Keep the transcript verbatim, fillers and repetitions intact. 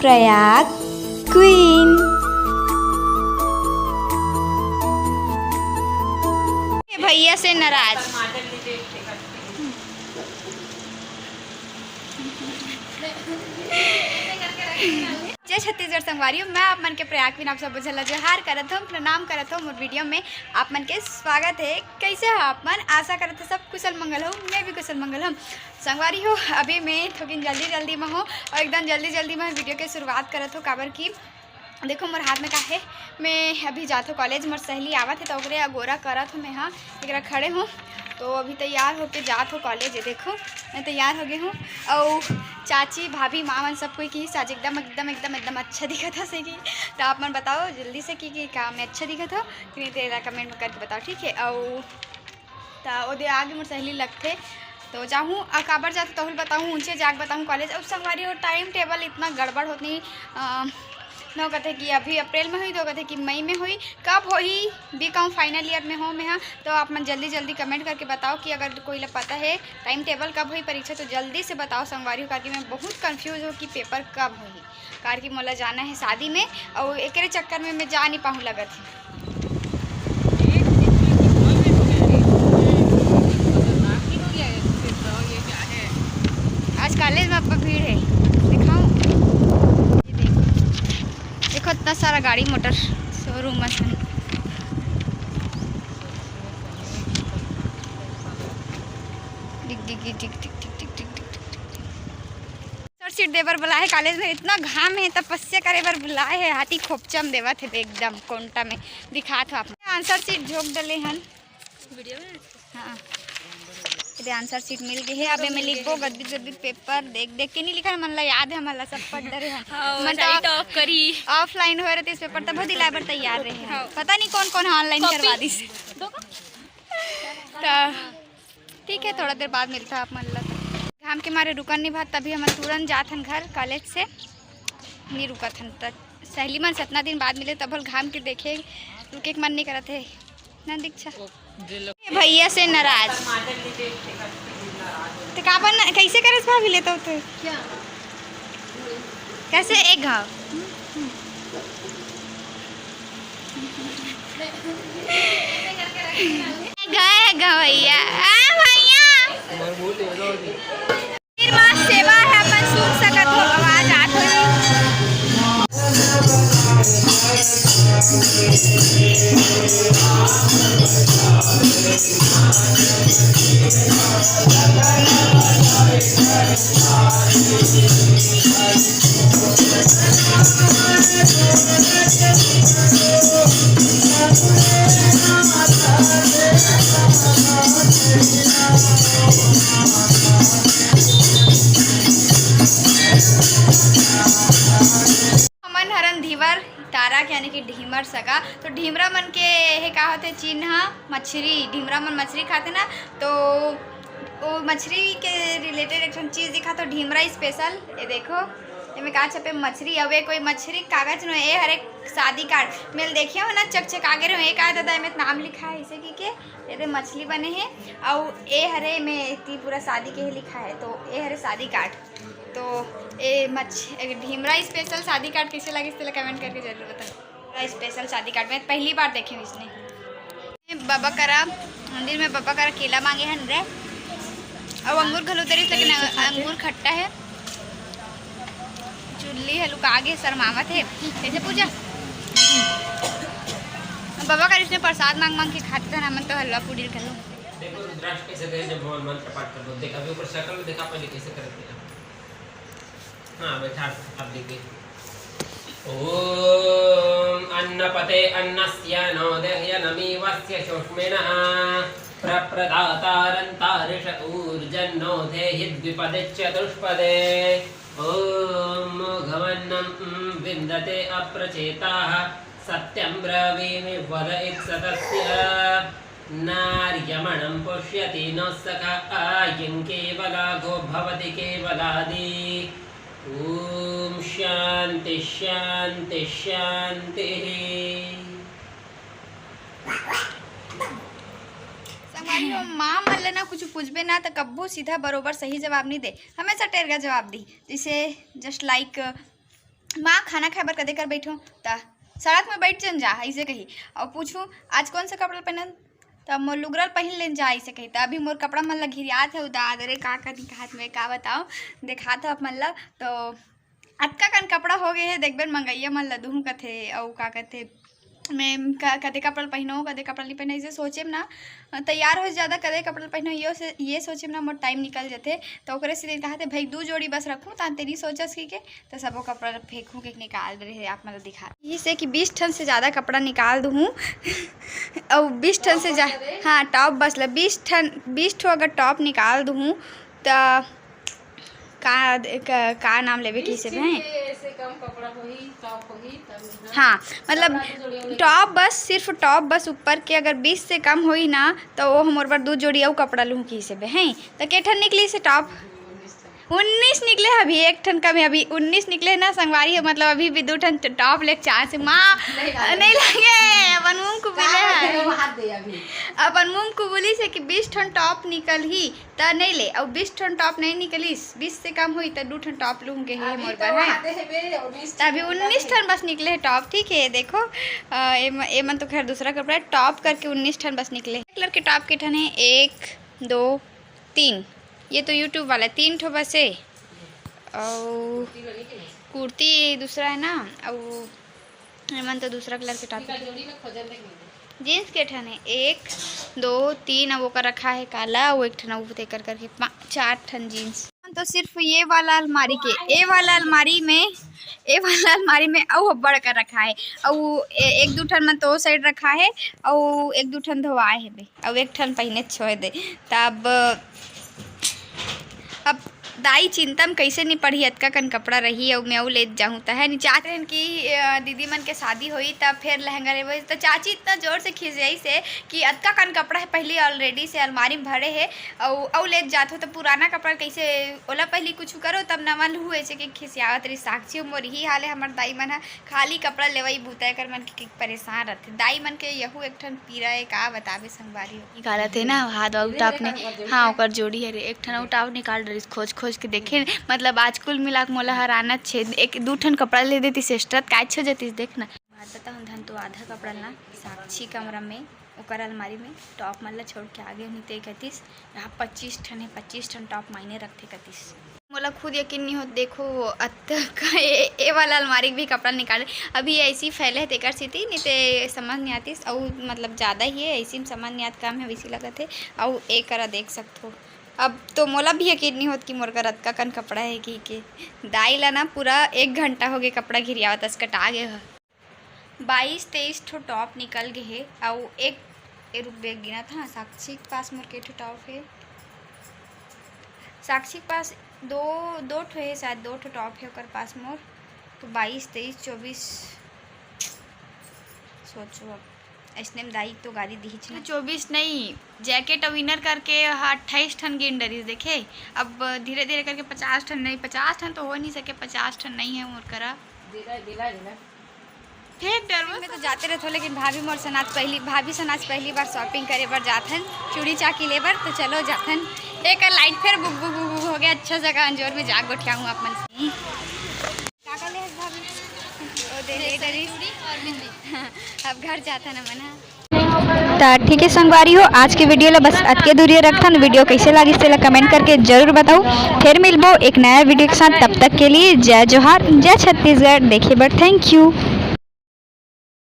Prayag queen. भैया से नाराज। जय छत्तीसगढ़ संगवारी हो, मैं आप मन के प्रयाग क्वीन आप सब झन ला जोहार करत हूँ, प्रणाम करत हूँ। मोर वीडियो में आप मन के स्वागत है। कैसे हो आप मन? आशा करत हूँ सब कुशल मंगल हो, मैं भी कुशल मंगल हूँ। संगवारी हो, अभी मैं थोकिन जल्दी जल्दी में हूँ और एकदम जल्दी जल्दी में वीडियो के शुरुआत करत हूँ, काबर कि देखो मोर हाथ में का है। मैं अभी जात हूँ कॉलेज, मोर सहेली आवत है तो ओकरे अगोरा करत हूँ मैं, हाँ, एकरा खड़े हूँ। तो अभी तैयार होके जात हूँ कॉलेज, ये देखो मैं तैयार हो गई हूँ। और चाची, भाभी, माँ मन सब कोई किहिस आज एकदम एकदम एकदम एकदम अच्छा दिखत हस कि। तो आप मन बताओ जल्दी से कि, कि का मैं अच्छा दिखत हूँ कि नहीं, तेला कमेंट में करके बताओ, ठीक है। और त ओदे आगे मोर सहेली लगथे, तो जाहूँ, अ, काबर जात तहूँ ल बताहूँ, ऊँचे जाके बताहूँ कॉलेज। अब संगवारी हो, टाइम टेबल इतना गड़बड़ होत नहीं, अ, न कथे कि अभी अप्रैल में होही, तो कथे कि मई में होही। कब होही? बी कॉम फाइनल ईयर में हो मैं हा, तो आप मन जल्दी जल्दी कमेंट करके बताओ कि अगर कोई ला पता है टाइम टेबल कब होही परीक्षा, तो जल्दी से बताओ संगवारी हो, काकि मैं बहुत कन्फ्यूज हूँ कि पेपर कब होही। काबर कि मोला जाना है शादी में, अउ एकरे चक्कर में मैं जा नहीं पाहूँ लगत है। आज कॉलेज में अब्बड़ भीड़ है, दिखाऊं? ये देखो, देखो इतना सारा गाड़ी मोटर शोरूम में है। डिग डिग डिग डिग डिग डिग डिग डिग डिग। आंसर शीट देबर बुलाए हे कॉलेज में, इतना घाम हे, तपस्या करे बर बुलाए हे। हाथी खोपचा में देवत हे एकदम कोंटा में। दिखात हो आप, आंसर शीट झोंक डले हन। वीडियो में? हाँ, ये आंसर शीट मिल गई है। अब मैं लिखबो गदबित गदबित पेपर, देख देख के नहीं लिखा है, मन ला याद है, मन ला सब पढ़ डरे हन। हाँ, मन तो टॉप करी। ऑफलाइन हो रहे थे इस पेपर, तब दिलाए बर तैयार रहे हैं। हाँ। पता नहीं कौन कौन ऑनलाइन कॉपी। करवा दिस। दो का? तो ठीक है, थोड़ा देर बाद मिलता आप मन ला। तो घाम के मारे रुकन नहीं भात, तभी हम तुरंत जात हन घर कॉलेज से, नहीं रुकत हन। त सहेली मन से इतना दिन बाद मिले, तब घाम के देखे रुके के मन नहीं करत है ना दीक्षा। ये भैया से नाराज। तो का बन, कैसे करस भाभी लेता हो तो? क्या? कैसे एक घाव? गए गवैया, आ भैया। फिर माँ सेवा है, अपन सुन सकत हो, आवाज आत होही। हमन हरन धीवर तारा के, यानी कि ढीमर सगा। तो ढीमरा मन के हे का होथे चिन्ह? मछरी। ढीमरा मन मछरी खाथे ना, तो वो मछरी के रिलेटेड एक ठन चीज दिखा, तो ढीमरा स्पेशल। ये देखो, एमे का छपे? मछरी। अब ये कोई मछरी कागज नो, ये हरे शादी कार्ड। मेल देखे हो ना, चकचका गे रहो। ये का दादा, एमे नाम लिखा है इसे की के, ये दे मछली बने हे। अउ ये हरे में इतनी पूरा शादी के ही लिखा है, तो ये हरे शादी कार्ड। तो ए मछ-, ए ढीमरा स्पेशल शादी कार्ड कैसे लगिस, तेला कमेंट करके जरूर बताओ। ढीमरा स्पेशल शादी कार्ड मैं पहली बार देखे हूँ इसने। बाबा करा, मंदिर में बाबा करा केला मांगे हन रे, अउ अंगूर घलो दे रहिस, लेकिन अंगूर खट्टा है। चुल्ली है, लुका गे, शर्मावत है। कैसे पूजा? बाबा करा इसने प्रसाद मांग मांग के खाते थे ना, मन तो हलवा पूड़ी घलो। देखो रुद्राक्ष कैसे करे जब भगवान मंत्र पाठ कर दो। देख, अभी ऊपर शक्ल में देखा पहले कैसे करते हैं। हाँ, बैठा, अब देखिए। ॐ अन्नपते अन्नस्य नो देह्यनमीवस्य सुष्मिणः। प्रप्रदातारन्तारिष ऊर्जन्नो धेहि द्विपदे चतुष्पदे। ॐ मोघमन्नं विन्दते अप्रचेताः। सत्यं ब्रवीमि वद इत्सतस्य। नार्यमणं पुष्यति नः सखा आयं केवलाघो भवति केवलादि। ॐ शांति शांति शांतिः। संगवारी हो, माँ मन ले ना कुछ पूछबे ना, त कब्बो सीधा बरोबर सही जवाब नहीं दे, हमेशा टेरगा जवाब दी। जैसे just like "माँ, खाना खाए बर कदे कर बैठो?" त "सड़क में बैठ जन जा," ऐसे कही। और पूछूँ, "आज कौन सा कपड़ा पहनन?" त "मोर लुगरा ल पहिन लेन जा," ऐसे कही। त अभी मोर कपड़ा मन ल घिरियात हे, उदार, अरे का करी, कहात मैं का बताओ, देखात हे आप मन ल। तो अतका कन कपड़ा हो गए हे, देखबे न मंगइया मन ल दूहूँ कथे, अउ का कथे, मैं क-, कदे कपड़ा ल पहिनों, कदे कपड़ा ल नहीं पहिनों, ऐसे सोचे म ना, तैयार हो जादा, कदे कपड़ा ल पहिनों, यो से, ये सोचे म ना मोर टाइम निकल जथे। तो ओकरे से दिन कहा थे, "भाई, दू जोड़ी बस रखूँ, तान तेरी सोचस," कहिके, तो सबो कपड़ा ल फेंकूँ के निकाल दे रहे, आप मन ल दिखा। यही से कि बीस ठन से जादा कपड़ा निकाल दूहूँ, अउ बीस ठन से जा-, हाँ, टॉप बस ल बीस ठन, बीस ठो अगर टॉप निकाल दूहूँ, त का, का, का नाम लेबे, किसे में? ऐसे कम कपड़ा होही, टॉप होही, तब यहाँ हाँ, मतलब टॉप बस, सिर्फ टॉप बस ऊपर के अगर बीस से कम होही ना, तो वो मोर बर दू जोड़ी अउ कपड़ा लूँ किसे बे, हैं? तो के ठन निकली से टॉप? उन्नीस निकले, अभी एक ठन कम है, अभी उन्नीस निकले ना संगवारी हो, मतलब अभी भी दू ठन टॉप ले चांस है। माँ, नहीं लागे। नहीं लागे, अपन मुंह को बोले है। अपन मुंह को बोली से कि बीस ठन टॉप निकल ही, त नहीं ले, अउ बीस ठन टॉप नहीं निकलिस, बीस से कम होई त दू ठन टॉप लूहूँ के हे मोर बर, है। त अभी उन्नीस ठन बस निकले हे टॉप, ठीक है। देखो, अ, एम-, एमन तो खैर दूसरा कपड़ा है, टॉप करके उन्नीस ठन बस निकले। कलर के टॉप के ठन है, एक, दो, तीन। ये तो YouTube वाला, तीन ठो बस है। अउ कुर्ती दूसरा है ना, अउ एमन तो दूसरा कलर के टॉप है। जींस के ठन है, एक, दो, तीन, अउ ओकर रखा है काला, अउ एक ठन अउ तेकर करके पा-, चार ठन जींस। तो सिर्फ ये वाला अलमारी के, ए वाला अलमारी में, ए वाला अलमारी में अउ बड़ कर रखा है, अउ ए-, एक दू ठन मन तो ओ साइड रखा है, अउ एक दू ठन धोवाए हे बे, अउ एक ठन पहिने छोड़ दे। तब अब दाई चिंता म कइसे नि पड़ही, अतका कन कपड़ा रही, अउ मैं अउ लेत जाहूँ, त है नि। चाहत रहन कि, अ, दीदी मन के शादी होई, त फेर लहंगा लेबो, त चाची इतना जोर से खिसियाइस हे कि अतका कन कपड़ा है, पहली already से अलमारी में भरे है, अउ, अउ लेत जात हो, त पुराना कपड़ा कइसे, ओला पहली कुछ करो, तब नवा लूहू, ऐसे के खिसियावत रही। साक्षी, मोर ही हाल है, हमर दाई मन ह खाली कपड़ा लेवई बुता, एकर मन के परेशान रथे। दाई मन के यहू एक ठन पीरा ए, का बताबे संगवारी हो। निकालत हे ना, हाथ अउ टॉप ने, हाँ, ओकर जोड़ी हरे, एक ठन अउ टॉप निकाल डरिस, खोज खोज के देखे, मतलब आज कुल मिला के मोला हराना छे, एक दू ठन कपड़ा ले देतिस, extra त काय छो जतिस, देख ना। मार पता हूँ धन तो आधा कपड़ा ला साक्षी कमरा में, ओकर अलमारी में टॉप मन ला छोड़ के आगे, नहीं ते कहतिस, "यहाँ पच्चीस ठन है, पच्चीस ठन टॉप मायने रखथे," कहतिस। मोला खुद यकीन नहीं होत, देखो वो अतका ए, ए वाला अलमारी के भी कपड़ा निकाले। अभी ऐसी फैले है तेकर सेती, नहीं ते समझ नहीं आतिस, अउ मतलब ज़्यादा ही है, ऐसी में समझ नहीं आत, कम है वैसी लगत है। अउ ए करा देख सकथो, अब तो मोला भी यकीन नहीं होत कि मोर कर अतका कन कपड़ा है कि के। दाई ला ना पूरा एक घंटा हो गए कपड़ा घिरियावत, अस कटा गए ह। बाईस तेईस ठो टॉप निकल गए हे, अउ एक, ए रुक बे, गिनत हा, साक्षी के पास मोर के ठो टॉप हे, साक्षी के पास दो, दो ठो हे शायद, दो ठो टॉप हे ओकर पास मोर, तो बाईस, तेईस, चौबीस, सोचो अब, ऐसने में दाई तो गारी दिही छे। चौबीस नहीं, जैकेट अउ इनर करके अट्ठाईस ठन गिन डरिस, देखे, अब धीरे धीरे करके पचास ठन नहीं, पचास ठन तो हो नहीं सके, पचास ठन नहीं है मोर करा। दिला, दिला, दिला। फेंक डर में तो जाते रहथो, लेकिन भाभी मोर सन आज पहली, भाभी सन आज पहली बार shopping करे बर जाथन, चूड़ी चाकी ले बर, तो चलो जाथन। एक लाइट फिर बुक बुक बुक बुक हो गया, अच्छा जगह अंजोर में जाके गोठियाहूँ आप मन से। का का ले हस भाभी? ओ दे, दे, दे, दे। अब घर जाथन हमन, हाँ। त ठीक है संगवारी हो, आज के वीडियो ला बस अतके दूरिये रखथन। वीडियो कैसे लागिस तेला comment करके जरूर बताओ। फिर मिलबो एक नया वीडियो के साथ, तब तक के लिए जय जोहार, जय छत्तीसगढ़। देखे बर thank you।